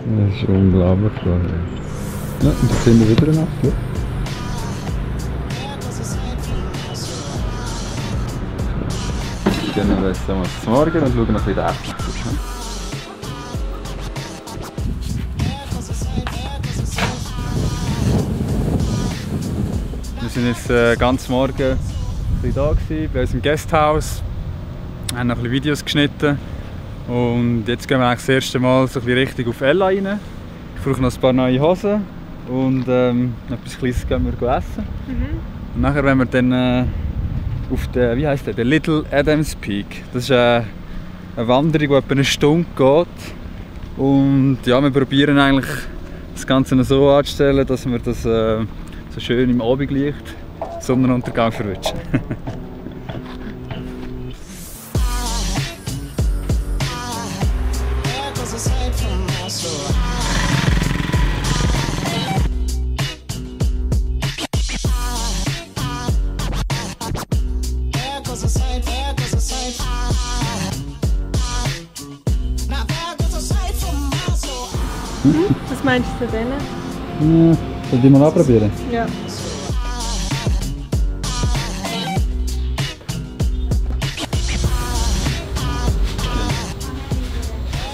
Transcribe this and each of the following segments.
Das ist unglaublich klar. Ja, und jetzt sind wir wieder eine Nacht. Ja. Dann gehen wir jetzt einmal zum Morgen und schauen noch ein bisschen den Äpfel. Wir sind jetzt ganz morgen da gewesen, bei unserem Guesthouse, haben noch ein bisschen Videos geschnitten und jetzt gehen wir eigentlich das erste Mal so ein bisschen richtig auf Ella rein. Ich brauche noch ein paar neue Hosen und etwas Kleines gehen wir essen. Und nachher wenn wir dann auf den, wie heisst der Little Adams Peak. Das ist eine Wanderung, die etwa eine Stunde geht. Und ja, wir probieren eigentlich das Ganze so anzustellen, dass wir das so schön im Abendlicht, Sonnenuntergang verwünschen. Was meinst du zu denen? Ja, soll ich mal anprobieren? Ja.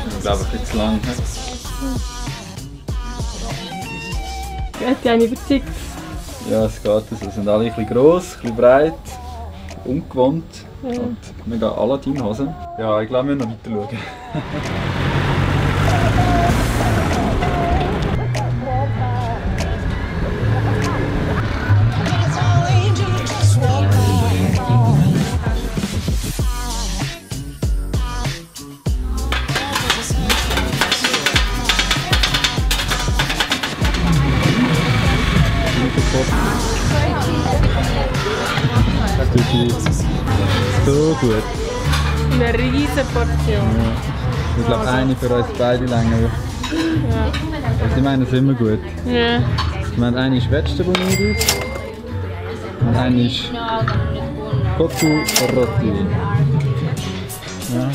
Ich glaube, ein bisschen zu lang. Hat dich eine überzeugt? Ja, es geht. Sie sind alle ein bisschen gross, ein bisschen breit, ungewohnt. Ja. Und mega Aladdin-Hosen. Ja, ich glaube, wir müssen noch weiter schauen. So gut. Eine riesige Portion. Ja. Ich glaube, eine für uns beide länger. Ja. Also ich meine, das ist immer gut. Ja. Ich meine, eine ist Vegetable Noodles und eine ist Kotu Roti. Ja.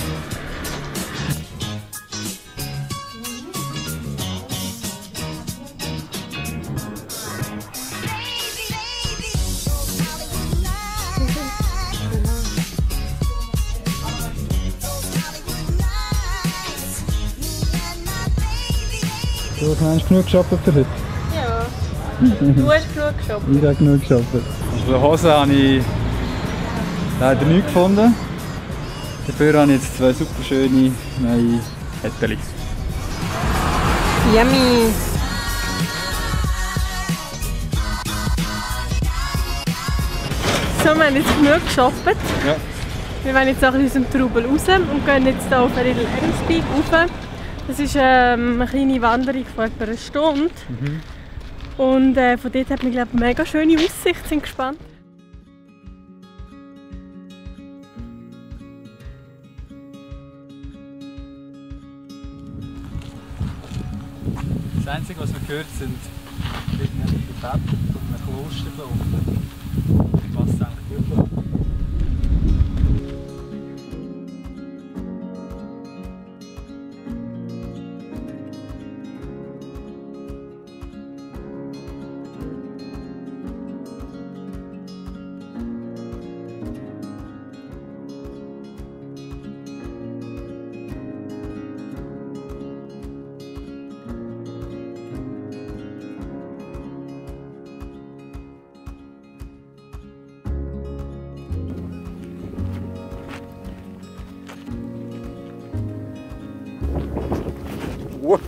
Du hast genug gearbeitet für heute? Ja. Du hast genug geshoppt. Ich habe genug gearbeitet. Also für Hosen habe ich leider nichts gefunden. Dafür habe ich jetzt zwei super schöne neue Hätteli. Yummy! So, wir haben jetzt genug geshoppt. Ja. Wir wollen jetzt auch aus dem Trubel raus und gehen jetzt hier auf den Little Adams Peak rauf. Das ist eine kleine Wanderung von etwa einer Stunde. Und von dort hat man, glaube ich, eine mega schöne Aussicht. Sind gespannt. Das Einzige, was man hört, sind irgendwelche Gebete von einem Kloster da unten. Ich passe es eigentlich gut an. Whoa.